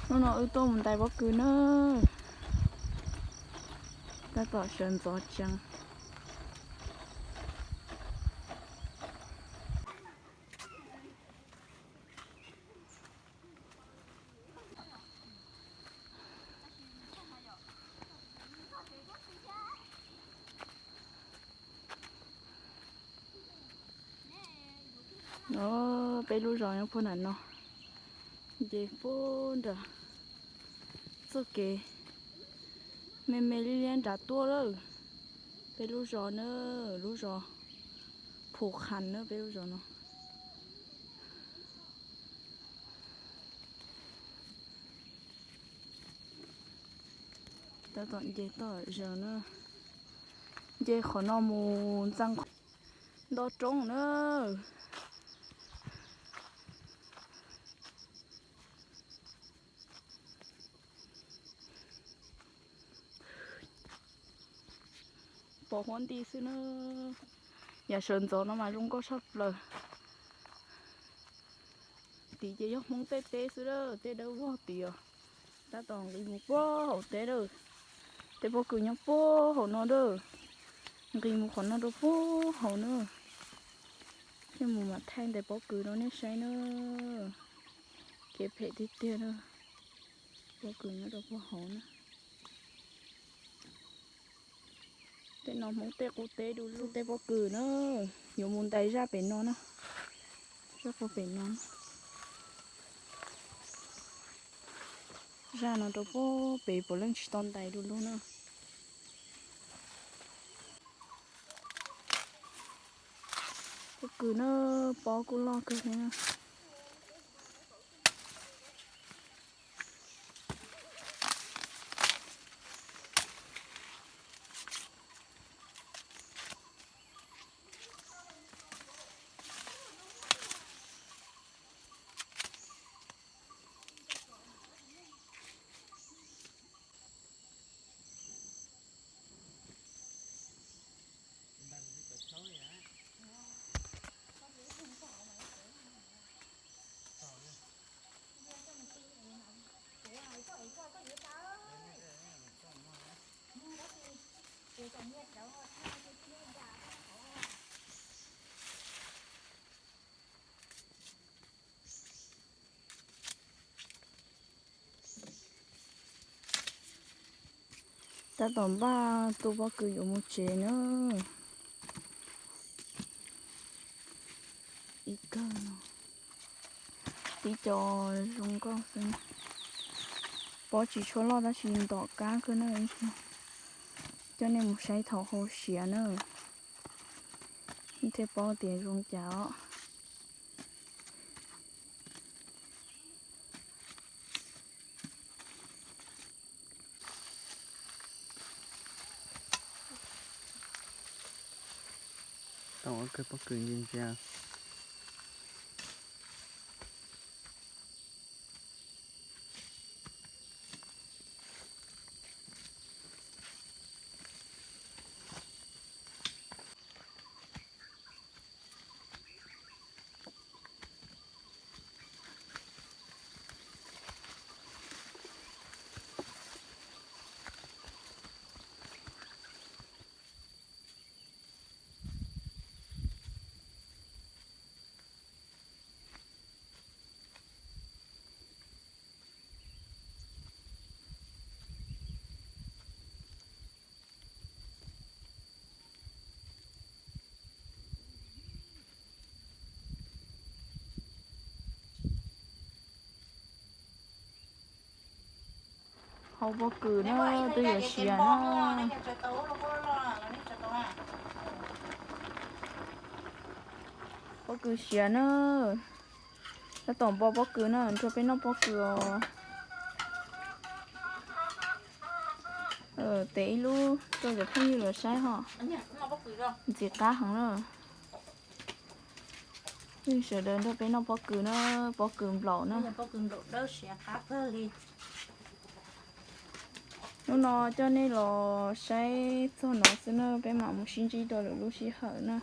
Hnub no wb tuaj mus ntais pob kws na. Tab tom sawv ntxov tsees. Peb lub zos nyob puag nram no, nce puag nram txoj kev me me liab liab nrad tuaj lawm. Peb lub zos na, lub zos Phu Khas na, peb lub zos no. Tab tom nce toj zos na, nce qhov no mus ntxeev nto roob na. Pos huab nti xwb na. Yav sawv ntxov no mas zoo nkauj tshaj plaws. Tid ces yog Hmoob tej teb xwb lawm, tej dawb vog tid os. Tab tom nqis mus puag hauv teb lawm. Tej pob kws nyob puag hauv no lawm. Nqis mus qhov no rau puag hauv na. Thiaj mus mam thaij ntais pob kws rau nej saib na. Kev phem tiag tiag na. Pob kws nyob rau puag hauv na. Tej no Hmoob tej qub teb du lug. Tej pob kws na, yuav mus ntais zaj pem no na. Zaj puag pem no. Zaj no rau puag pem puav leej tsis tau ntais du lug na. Pob kws na, pob kuj loj kawg li na. Tab tom npaj tu pob kws yuav mus tsev na. Ib kawg no, tib co zoo nkauj xwb. Pob tsis tshua loj tab sis ntom kab kawg na. Coj nej mus saib thaum hauv siav na, thiaj paub tias zoo cas os. Tau ua kawg pob kws ntsia ntsia. Hau pob kws na, twb yuav siav na. Pob kws siav na. Tab tom npo pob kws na, nrog peb noj pob kws os. Tes ib lub rau cov phooj ywg los saib ho. Ntxim qab heev na. Sawv daws nrog peb noj pob kws na, pob kws nplaum na. Hnub no coj nej los saib txog no xwb na, peb mam mus sib ntsib rau lwm lub sij hawm na.